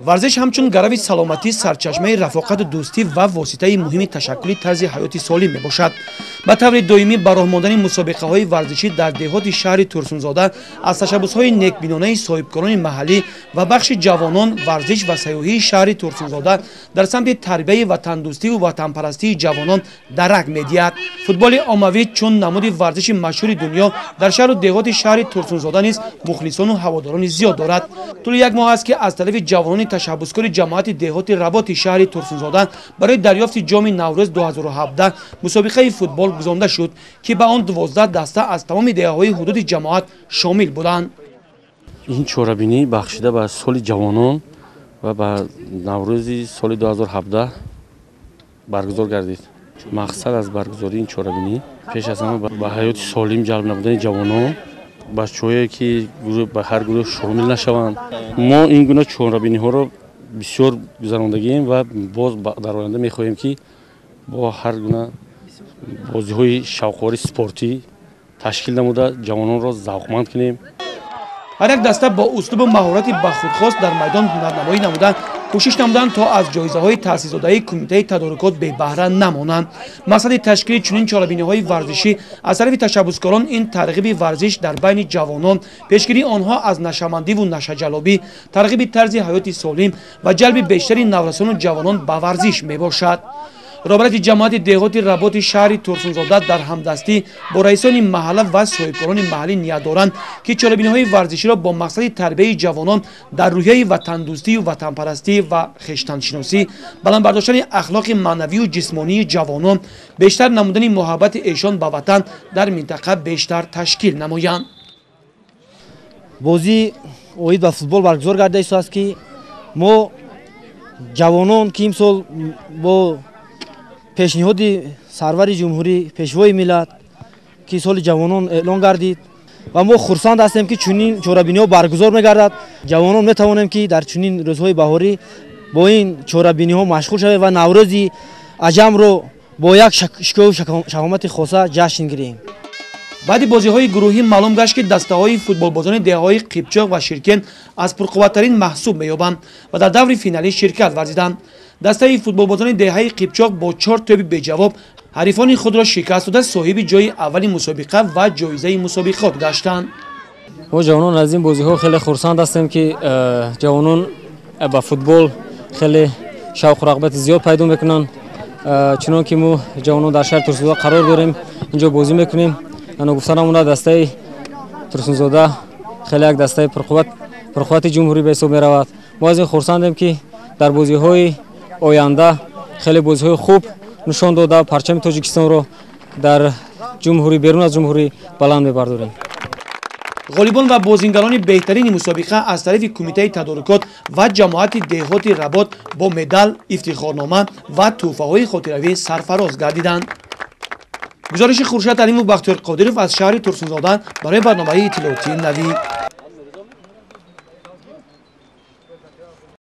Варзиш ҳамчун гарави саломатӣ, сарчашмаи рафоқату дӯстӣ ва воситаи муҳими ташаккули тарзи ҳаёти солим мебошад. Ба таври доимӣ ба роҳ мондани мусобиқаҳои варзишӣ дар деҳоти шаҳри Турсунзода аз ташаббусҳои некбинонаи соҳибкорони маҳаллӣ ва бахши ҷавонон, варзиш ва сайёҳии шаҳри Турсунзода дар самти тарбияи ватандӯстиву ватанпарастии ҷавонон дарак медиҳад. Футболи оммавӣ чун намуди варзиши машҳури дунё дар шаҳру деҳоти шаҳри Турсунзода низ мухлисону ҳаводорони зиёд дорад. Тӯли як моҳ аст, ки аз тарафи ҷавонони ташаббускори ҷамоати деҳоти Работи шаҳри Турсунзода барои дарёфти ҷоми Наврӯз 2017 мусобиқаи футбол гузаронда шуд, ки ба он 12 даста аз тамоми деҳаҳои ҳудуди ҷамоат шомил буданд. Ин чорабинӣ бахшида ба соли ҷавонон ва ба Наврӯзи соли 2017 баргузор гардид. Мақсад аз баргузории ин чорабинӣ пеш аз ҳама ба ҳаёти солим ҷалб намудани ҷавонон, бачаҳое ки ба ҳар гурӯҳ шомил нашаванд. Мо ин гуна чорабиниҳоро бисёр гузарондагием ва боз дар оянда мехоҳем, ки бо ҳар гуна бозиҳои шавқовари спортӣ ташкил намуда, ҷавононро завқманд кунем. Ҳар як даста бо услубу маҳорати ба худхост дар майдон ҳунарнамоӣ намуда, кӯшиш намуданд, то аз ҷоизаҳои таъсисдодаи кумитаи тадорукот бебаҳра намонанд. Мақсади ташкили чунин чорабиниҳои варзишӣ аз тарафи ташаббускорон ин тарғиби варзиш дар байни ҷавонон, пешгирии онҳо аз нашъамандиву нашъаҷалобӣ, тарғиби тарзи ҳаёти солим ва ҷалби бештари наврасону ҷавонон ба варзиш мебошад. Роҳбарияти ҷамоати деҳоти Работи шаҳри Турсунзода дар ҳамдастӣ бо раисони маҳалла ва соҳибкорони маҳаллӣ ният доранд, ки чорабиниҳои варзиширо бо мақсади тарбияи ҷавонон дар рӯҳияи ватандӯстию ватанпарастӣ ва хештаншиносӣ, баланд бардоштани ахлоқи маънавию ҷисмонии ҷавонон, бештар намудани муҳаббати эшон ба ватан дар минтақа бештар ташкил намоянд. Бозӣ оид ба футбол баргузор гарда истодааст, ки мо ҷавонон, ки имсол бо пешниҳоди сарвари ҷумҳурӣ, пешвои миллат, ки соли ҷавонон эълон гардид, ва мо хурсанд ҳастем, ки чунин чорабиниҳо баргузор мегардад. Ҷавонон метавонем, ки дар чунин рӯзҳои баҳорӣ бо ин чорабиниҳо машғул шавем ва Наврӯзи аҷамро бо як шукӯҳу шаҳомати хоса ҷашн гирем. Баъди бозиҳои гурӯҳӣ маълум гашт, ки дастаҳои футболбозони деҳаҳои Қипчоқ ва Ширкент аз пурқувваттарин маҳсуб меёбанд ва дар даври финалӣ ширкат варзиданд. Дастаи футболбозони деҳаи Қипчоқ бо чор тӯби беҷавоб ҳарифони худро шикаст дода, соҳиби ҷои аввали мусобиқа ва ҷоизаи мусобиқот гаштанд. Мо ҷавонон аз ин бозиҳо хеле хурсанд ҳастем, ки ҷавонон ба футбол хеле шавқу рағбати зиёд пайдо мекунанд. Чунон ки мо ҷавонон дар шаҳри Турсунзода қарор дорем, инҷо бозӣ мекунем. Гуфта намонад, дастаи Турсунзода хеле як дастаи пурқуввати ҷумҳурӣ ба ҳисоб меравад. Мо аз ин хурсандем, ки дар бозиҳои оянда хеле бозиҳои хуб нишон дода, парчами Тоҷикистонро дар ҷумҳурӣ, берун аз ҷумҳурӣ баланд мебардорем. Ғолибон ва бозингарони беҳтарини мусобиқа аз тарафи кумитаи тадорукот ва ҷамоати деҳоти Работ бо медал, ифтихорнома ва тӯҳфаҳои хотиравӣ сарфароз гардиданд. Гузориши Хуршед Алимов, Бахтиёр Қодиров аз шаҳри Турсунзода барои барномаи иттилоотии навӣ.